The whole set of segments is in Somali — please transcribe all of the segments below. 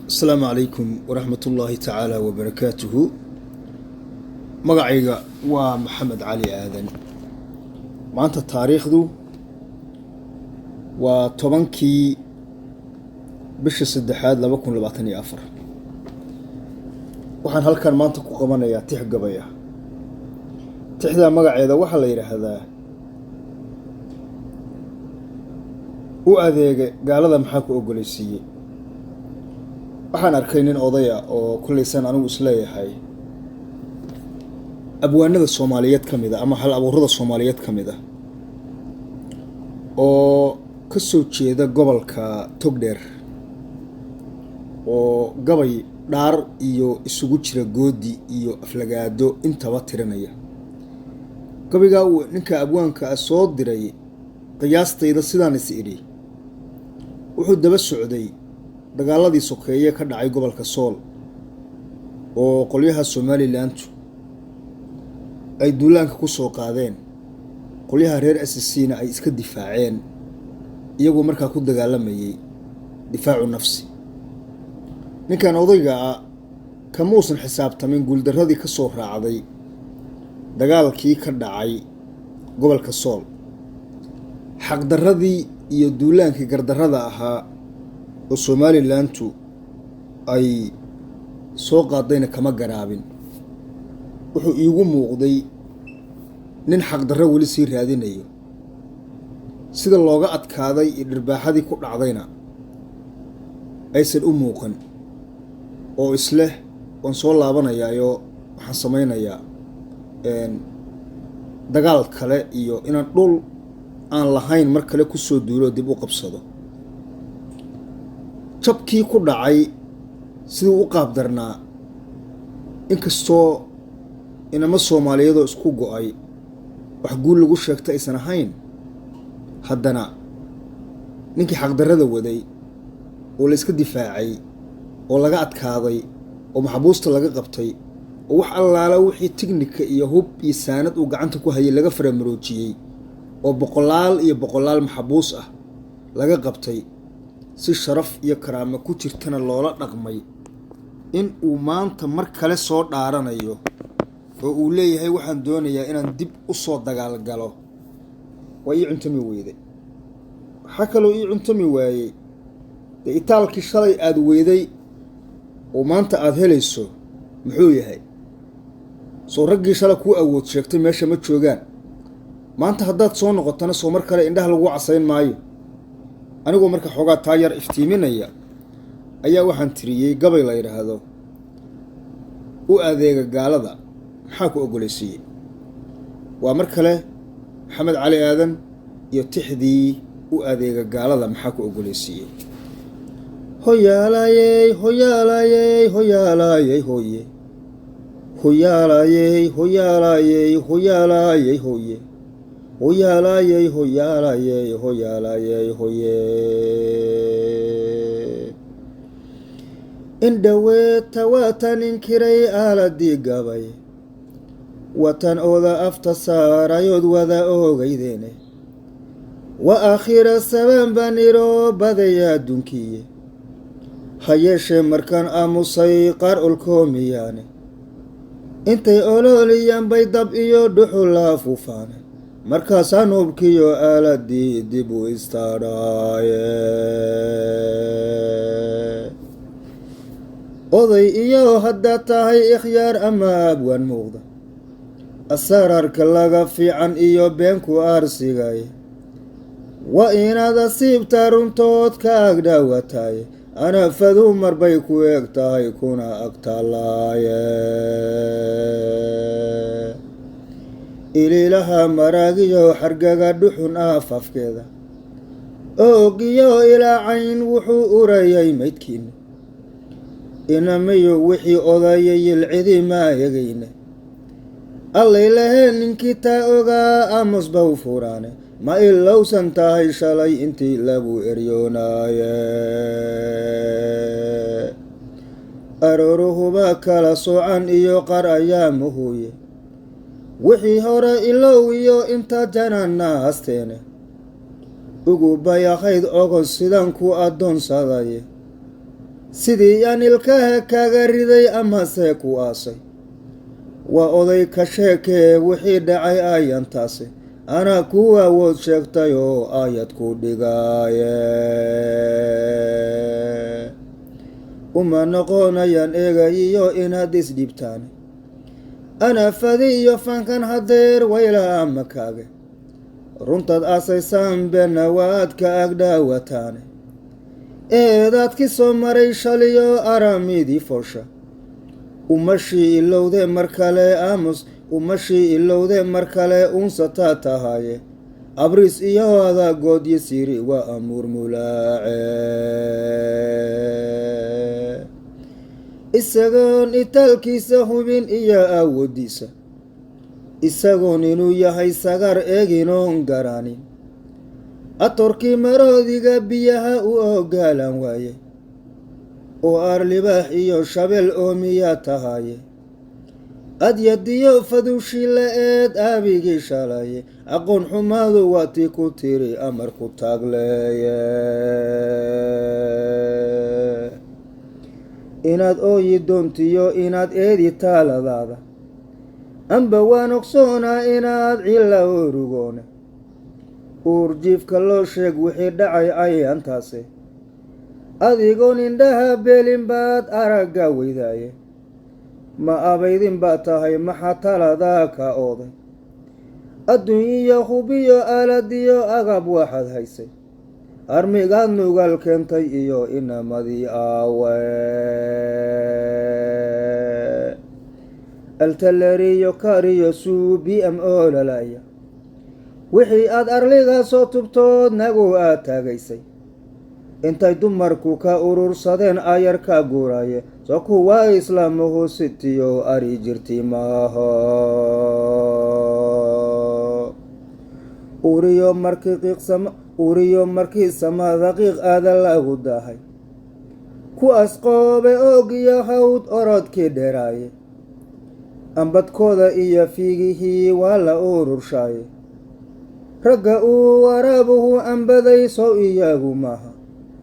Asalaamu calaykum waraxmat ullaahi tacaala wabarakaatuhu. Magacayga waa Maxamed Cali Aadan. Maanta taariikhdu waa 10-kii bisha saddexaad 2024. Waxaan halkan maanta ku qabanayaa tix gabay ah. Tixdaa magaceeda waxaa la yidhaahdaa "U adeega gaalada maxaa ku ogolaysiiyey?" Waxaan arkay nin odaya oo kollaysan anigu isleeyahay abwaanada Soomaaliyeed ka mid a ama hal abuurada Soomaaliyeed ka mid ah, oo ka soo jeeda gobolka Togdheer, oo gabay dhaar iyo isugu jira goodi iyo aflagaado intaba tirinaya. Gabaygaa uu ninka abwaanka ah soo diray, qiyaastayda sidaan is idhi, wuxuu daba socday dagaaladii sokeeye ka dhacay gobolka Sool, oo qolyaha Somalilantu ay duulaanka ku soo qaadeen, qolyaha reer SSC-na ay iska difaaceen, iyagoo markaa ku dagaalamayay difaacu nafsi. Ninkan odayga ah kamuusan xisaabtamin guuldarradii ka soo raacday dagaalkii ka dhacay gobolka Sool, xaqdarradii iyo duulaankii gardarrada ahaa oo Somalilantu ay soo qaadayna kama garaabin. Wuxuu iigu muuqday nin xaqdarro weli sii raadinayo, sida looga adkaaday iyo dhirbaaxadii ku dhacdayna aysan u muuqan, oo isleh waan soo laabanayaayo, waxaan samaynayaa dagaal kale iyo inaan dhul aan lahayn mar kale kusoo duulo, dib u qabsado. Jabkii ku dhacay siduu u qaabdarnaa, inkastoo inamo Soomaaliyeedoo isku go-ay wax guul lagu sheegta aysan ahayn, haddana ninkii xaqdarrada waday oo la iska difaacay oo laga adkaaday oo maxbuusta laga qabtay, oo wax allaala wixii tignika iyo hub iyo saanad uu gacanta ku hayay laga faramaroojiyey, oo boqolaal iyo boqolaal maxbuus ah laga qabtay, si sharaf iyo karaamo ku jirtana loola dhaqmay, in uu maanta mar kale soo dhaaranayo oo uu leeyahay waxaan doonayaa inaan dib u soo dagaalgalo, waa ii cuntami weyday. Waxaa kaloo ii cuntami waayey, dee itaalkii shalay aada weyday oo maanta aada helayso muxuu yahay? Soo raggii shalay kuu awood sheegtay meesha ma joogaan. Maanta haddaad soo noqotana, soo mar kale indhaha lagu casayn maayo. Anigoo marka xoogaa taa yar iftiiminaya ayaa waxaan tiriyey gabay la yidhaahdo "U adeega gaalada maxaa ku ogolaysiiyey?" Waa mar kale Maxamed Cali Aadan iyo tixdii "U adeega gaalada maxaa ku ogolaysiiyey?" Hoyaalayey, hoyaalayey, hoyaalayey, hoye, hoyaalayey, hoyaalayey, hoyaalayey, hoye, hoyaalayey, hoyaalayey, hoyaalayey, hoye. Indhaweeta waatan inkiray aaladii gabay, watan ooda afta saarayood wada oogaydeene, wa aakhira sabaan baan iroo badaya adduunkiiye. Ha yeeshee markaan aamusay qaar olkoomiyaane, intay ololiyaan bay dab iyo dhuxul afuufaane, markaasaan hubkiyo aaladii dib u istaadhaaye. Oday iyo haddaad tahay ikhyaar ama abwaan muuqda, asaraarka laga fiican iyo beenku aarsigay, waa inaad asiibtaa runtood ka agdhawataay. Anafadu marbay ku eg tahay kuna agtaalaaye. Iliilaha maraagiyo xargaga dhuxun aafafkeeda, oogiyo ilaacayn wuxuu urayay maydkiina, inamayo wixii odayay yilcidi ma egayne. Allay laheen ninkii taa ogaa aamus baw furaane, ma ilowsan tahay shalay intii lagu eryoonaaye? Arooruhuba kala soocan iyo qar ayaa mahuuye, wixii hore ilow iyo inta janana hasteene, ugu bayahayd ogon sidan ku addoonsadaye. Sidii aan ilkaha kaaga riday amase ku aasay, waa oday ka sheekee wixii dhacay aayantaasi. Anaa ku awood sheegtay oo aayad ku dhigaaye, uma noqonayaan eegayiyo inaad isdhibtaan. Ana fadi iyo fankan hadeer wayla ama kaage, runtaad aasaysaan beenna waad ka agdhaawataane. Eedaad ki soo maray shaliyo aramidii foosha, umashii ilowde mar kale aamus, umashii ilowde mar kale uunsataa tahaye. Abriis iyo adagoodyo siri waa amuur mulaace, isagoon itaalkiisa hubin iyo awoodiisa, isagoon inuu yahay sagar eeginoon garaanin. Atorkii maroodiga biyaha u ogaalan waaye, oo aar libaax iyo shabeel oomiyaa tahaye. Adyadiyo faduushii la eed aabigii shalaye, aqoon xumaadu waa tii ku tiri amar ku taagleeye. Inaad ooyi doontiyo inaad eedi taaladaada, amba waan ogsoonaa inaad cila urugoone. Uurjiifka loo sheeg wixii dhacay ayaantaasi, adigoon indhaha beelin baad aragga weydaaye. Ma abaydin baa tahay, maxaa taladaa ka ooday? Adduunyiyo hubiyo aaladiyo agab waxaad haysay, armigaad nugaal keentay iyo inamadii aawe. Altaleriyo kariyo suu b m oolalaya, wixii aad arliga soo tubtood nagu aad taagaysay. Intay dumarku ka urursadeen ayar ka guuraaye, soo kuwa islaamuhu sitiyo ari jirti maaha. Uriyo markii qiiqsama, uriyo markii samada qiiq aada lagu dahay, ku asqoobe oog iyo hawd orodkii dheeraaye. Ambadkooda iyo fiigihii waa la ururshaaye, ragga uu waraabuhu ambaday sow iyagu maaha.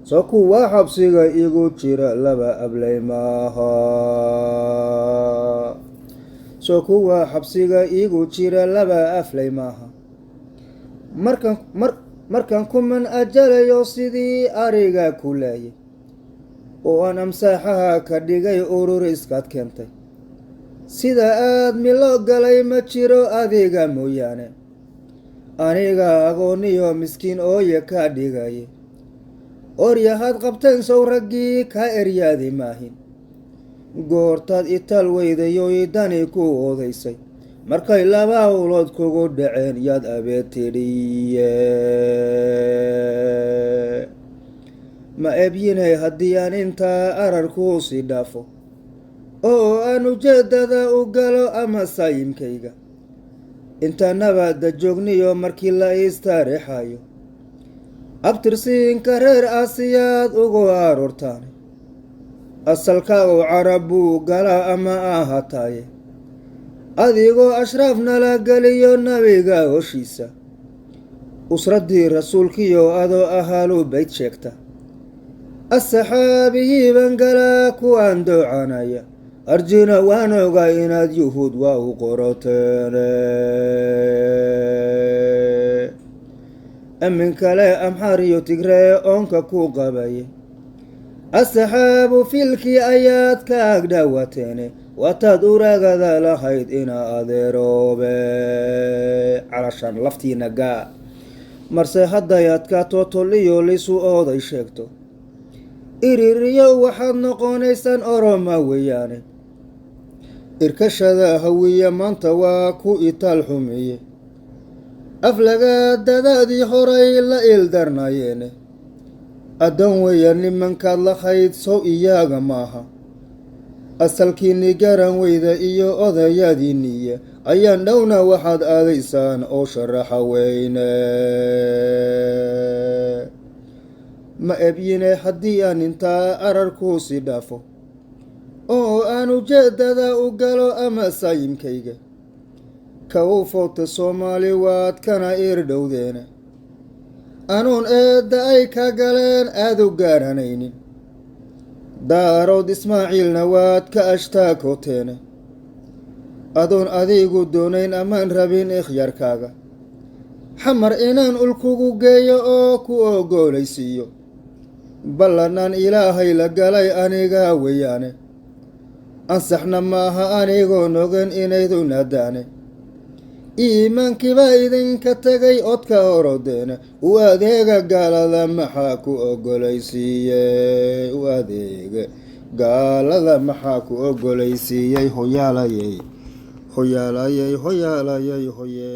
Soo kuwa xabsiga igu jira laba ablay maaha, soo kuwa xabsiga igu jira laba aflay maaha. Markan mar markaan kuman ajalayo sidii ariga ku laayay, oo aan amsaaxaha ka dhigay urur iskaad keentay. Sida aad milo galay ma jiro adiga mooyaane, aniga agooniyo miskiin ooye ka dhigaye. Oryahaad qabteen sow raggii ka eryaadi maahin. Goortaad itaal weydayo dani ku odaysay, markay laba howlood kugu dhaceen yaad abeed tidhiye. Ma ebyinay haddii aan intaa ararkuu sii dhaafo, oo aan ujeedada u galo ama saayimkayga. Intaanabada joogniyo markii la istaarixayo, abtirsiinka reer aasiyaad ugu aroortaan. Asalkaagu carab buu galaa ama ahaataaye, adigoo ashraaf nala geliyo nabiga hoshiisa, usraddii rasuulkiyo adoo ahaalu bayd sheegta. Asaxaabiyiiban galaa kuwaan doocanaya, arjina waan ogaa inaad yuhuud waa u qoroteene. Amin kale amxaar iyo tigree oonka ku qabaye, asaxaabu filkii ayaad ka agdhawaateene. Waataad uraagada lahayd ina adeeroobe calashaan laftiina gaa. Marse hadday adkaato toliyo lisu ooday sheegto, iririyo waxaad noqonaysaan oroma weeyaane. Irkashada hawiye maanta waa ku itaal xumeeye, aflaga dadaadii horay la ildarnayeene. Addoon weeya nimankaad lahayd sow iyaga maaha. Asalkiini garan weyda iyo odayaadiiniya, ayaan dhowna waxaad aadaysaan oo sharaxa weyne. Ma ebyine haddii aan intaa ararkuu sii dhaafo, oo aan ujeedada u galo ama saayimkayga. Ka u foogta soomaali waad kana irdhowdeene, anuun eedda ay ka galeen aada u gaaranaynin. Daarood Ismaaciilna waad ka ashtaakooteene, adoon adigu doonayn amaan rabin ikhyaarkaaga, Xamar inaan ulkugu geeyo oo ku ogolaysiiyo ballanaan Ilaahay la galay aniga weeyaane. Ansaxna maaha anigoo nogan inaydu naadaane, iimaankiibaa idinka tegay odka orodeene. U adeega gaalada maxaa ku ogolaysiiyey? U adeega gaalada maxaa ku ogolaysiiyey? Hoyaalayey, hoyaalayey, hoyaalayey, hoye.